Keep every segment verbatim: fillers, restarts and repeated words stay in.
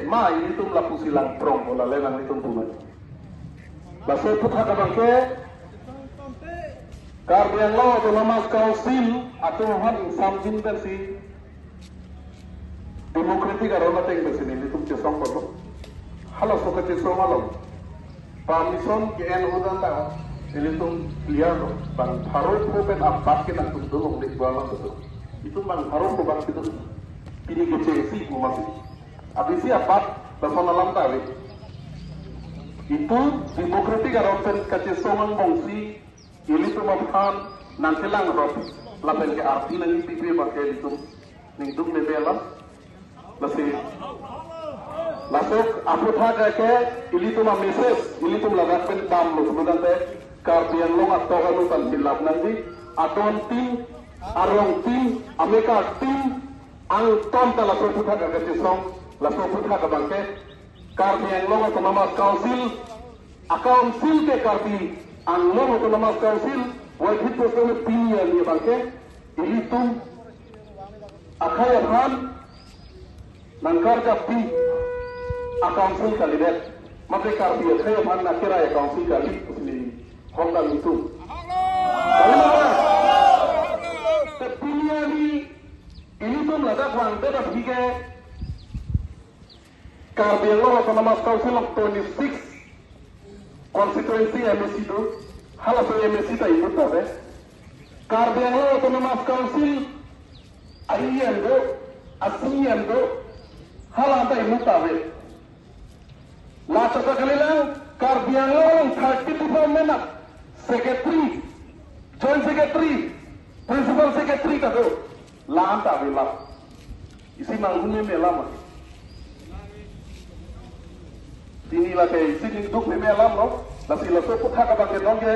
Ma ilitum lapusi langprong ko, lale nanglitum pu ma. Laso aputhak abangke Karbi Anglong Autonomous Council atum aphan ingsamjin pensi democratic aron ateng pensi nelitum chesong ponlo. Halaso kachesong along permission ke-en udan ta nelitum clear lo. Bang pharo pho pen abat ke nangtum dun longle pu alam betul. Itum bang pharo pho bang itum pini kechengsi pu masi. Abisi abat lason alam ta ave. Itum democratic aron pen kachesong angbongsi ilitum aphan nangkelang rot lapen ke arti nangkipi abangke ilitum ningduk meme alam. Lasi laso aputhak ke ilitum a-message ilitum ladak pen damlo sebenarnya Karbi Anglong atok anu tan hilap nangji, adon tin, arong tin, amekar tin, angton ta laso aputhak kachesong, laso aputhak abangke Karbi Anglong Autonomous Council, a-council ke Karbi Anglong Autonomous Council, wajib betul pini arni abangke ilitum akhei aphan nangkarjap pi a-council kalidet, mate Karbi akhei aphan nangkerai a-council kali pusi neli hong dam itum. Kali ma? Te pini arni ilitum ladak vangdet aphi ke Karbi Anglong Autonomous Council along twenty-six constituency M A C do, halaso M A C ta imut ave. Karbi Anglong Autonomous Council a-E M do, a-C E M do, hala ta imut ave. La chokak kalilang, Karbi Anglong thirty department a-secretary, joint secretary, principal secretary ta do. La-an ta ave la. Isi manghu meme alam. Pini lake isi ningduk meme alam lo. Lasi laso aputhak abangke nonke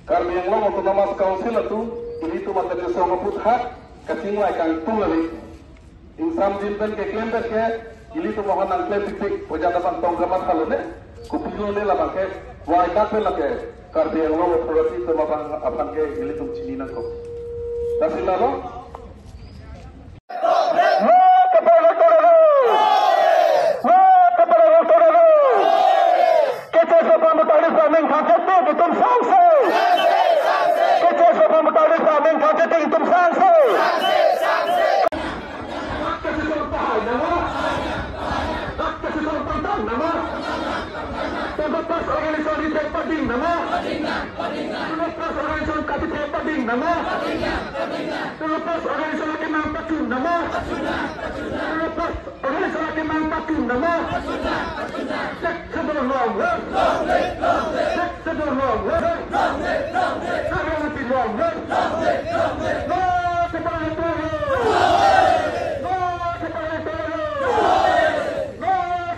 Karbi Anglong Autonomous Council atum ilitum akachesong aputhak kachinglai kangtung ave. Ingsamjin pen keklem pen ke ilitum aphan nangklem pikpik, ojat abang tong kamat halo ne, kopilo ne labangke, wai dak pen lake Karbi Anglong Authority atum aphan, aphan ke ilitum chini nangkok. Lasi lalo. Kechesong aphan butali saming kangketik itum sangse. Kechesong aphan butali saming kangketik itum sangse. Kechesong pahai nama. Kechesong pantang nama. Tangka pas organisasi tepat ding nama. Tangka pas organisasi kati tepat ding nama. Tangka pas organisasi kenang pacun nama. Tangka pas Organization lake nangpacun nama. Sixth Schedule long live. Sixth Schedule long live. Karbi Anglong long live. Separatist long live. Separatist long live.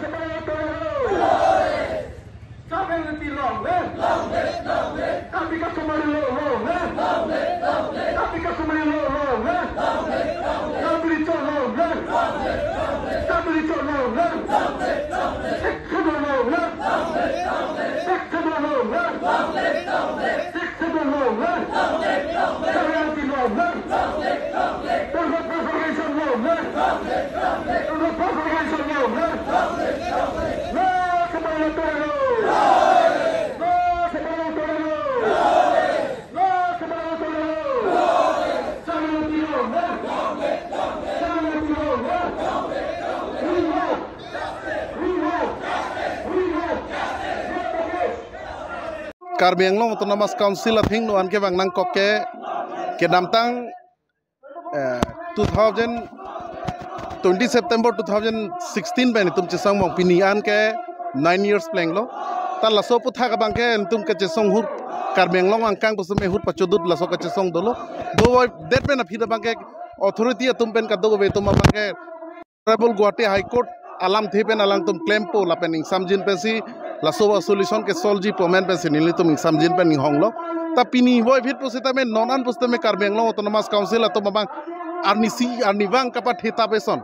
Separatist long live. Karbi Anglong long live. Karbi Anglong long live. Karbi Anglong long live. Karbi Anglong long live. Karbi Anglong long live. Karbi Anglong long live. Sixth Schedule long live. Sixth Schedule long live. Sixth Schedule long live. Karbi Anglong long live. Karbi Anglong long live. Karbi Anglong long live. Karbi Anglong long live. Karbi Anglong Autonomous Council athengno anke vang nangkok ke kedamtang eh, two thousand, twenty September two thousand sixteen pen itum chesong mong pini anke nine years plenglo. Ta laso aputhak abangke itum kachesong ahut Karbi Anglong angkang puseme ahut pachudut laso kachesong dolo. Dovoidet pen aphi abangke authority atum pen kadokave atum abangke Honorable Guwahati High Court alamthe pen alangtum klempo lapen ingsamjin pensi laso a-solution ke solve ji pu amen pensi nelitum ingsamjin pen inghonglo. Ta pini voiphit pusitame non an pusitame Karbi Anglong Autonomous Council atum abang arnisi arnivang kapathe ta peson.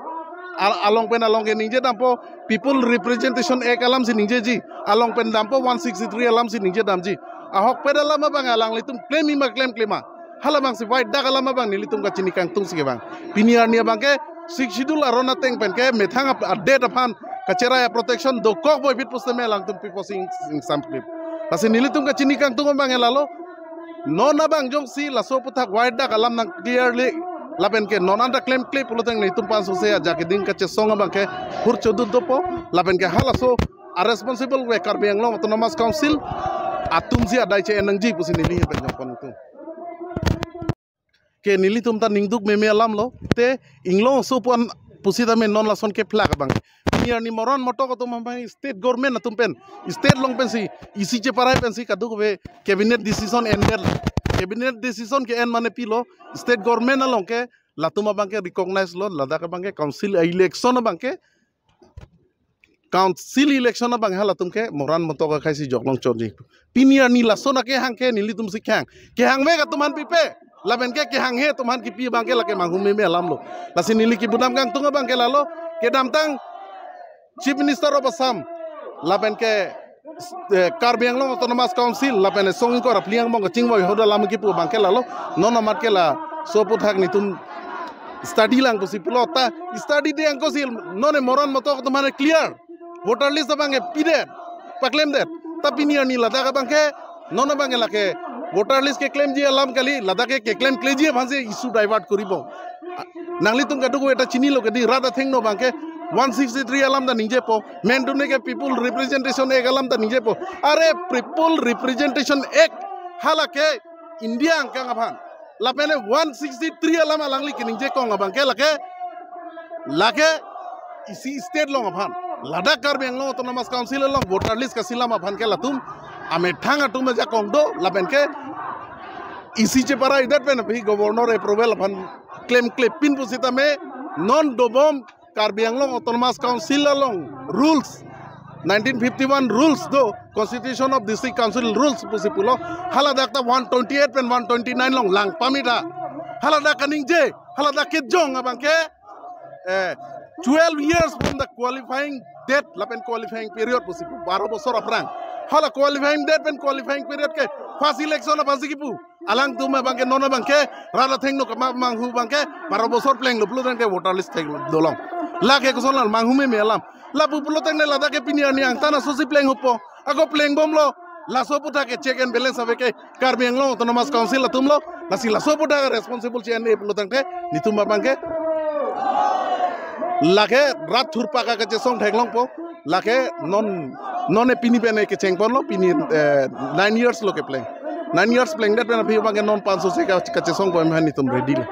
Al-, along pen along ke ningje dampo People Representation Act alamsi ningjeji. Along pen dampo one sixty-three alamsi ningje damji. Ahokpet alam abang alanglitum klem ima klem klema. Halabangsi wai dak alam abang nelitum kachini kangtungsi kevang. Pini arni abangke Sixth Schedule aron ateng penke methang ap-, adet aphan kacherai a-protection dokok boipit pusitame alangtum pipo sing sing samklip. Lasi nelitum kachini kangtung abang ke lalo. Non abang jongsi laso aputhak wide dak alam nang clearly lapen ke non anta klemkle pulotangte nelitum panso se ajak keding kachesong abang ke hur chodut dopo lapen ke halaso a-responsible we Karbi Anglong Autonomous Council atumsi adai che-en nangji pusi neli pen jongpon tung. Ke nelitum ta ningduk meme alam lo, te inglong so puan pusitame non lason kephlak abang. Pini arni moran motok atum abang state government atum pen, state along pensi, isi cheparai pensi kadokave cabinet decision ended. Cabinet decision ke-en mane pilo, state government along ke latum abang ke recognize lo, ladak abang ke council election abang ke, council election abang halatum ke moran motok akhai si joklong chotji. Pini arni lason akehang ke nelitum si kehang. Kehang vek atum aphan pipe. Lapen ke kehanghe atum aphan kipi abang ke lake manghu meme alam lo. Lasi neli kebudam kangtung abang ke lalo. Kedamtang Chief Minister of Assam lapen ke, eh, Karbi Anglong Autonomous Council lapen song ingkoi ra phli angbong kachingvoi hadak alam kipu abang ke lalo. Non amat ke laso aputhak nelitum study lang pusi pulo ta study de angko si non e moran motok atum aphan clear. Voter list abang ke pidet, paklemdet. Ta pini arni ladak abang ke non abang ke lake voter list keklemji alam kali, ladak ke keklemkleji aphan si issue divert koribo. Nanglitum kadokave ta chinilo kedi rat athengno abang ke one sixty-three alam ta ningjepo, main dune ke People Representation Act alam ta ningjepo. Are People Representation Act hala ke India angkang aphan. Lapen one sixty-three alam alangli keningje kong abang ke lake, lake isi state along aphan. Ladak Karbi Anglong Autonomous Council along voter list kasilam aphan ke latum amethang atum ajakong do lapen ke isi cheparai det pen aphi governor approval aphan klemklepin pusitame non dobom Karbi Anglong Autonomous Council along rules, nineteen fifty-one rules do, Constitution of District Council rules pusi pulo. Haladak ta one twenty-eight pen one twenty-nine along lang pamita. Haladak kaningje, haladak kejong abang ke, eh, twelve years from the qualifying date lapen qualifying period pusi pu, baro bosor aphrang. Hala qualifying date pen qualifying period ke first election aphan si kipu. Alangtum abang ke non abang ke rat athengno kama manghu abang ke baro bosor plenglo pulotangte voter list thek dolong. Lake koson la manghu meme alam. Lapu pulotangte ladak ke pini arni angtan asosi plenghupo. Ako plengbomlo. Laso aputhak ke check and balance ave ke Karbi Anglong Autonomous Council atum lo. Lasi laso aputhak responsible che-en-e pulotangte nelitum abang ke lake rat thurpak kachesong theklongpo. Lake non, non e pini pen e kechengponlo, pini, eh, nine years lo kepleng. Nine years plengdet pen aphi abang ke non panso se ka, kachesongpo, em han nelitum ready lo.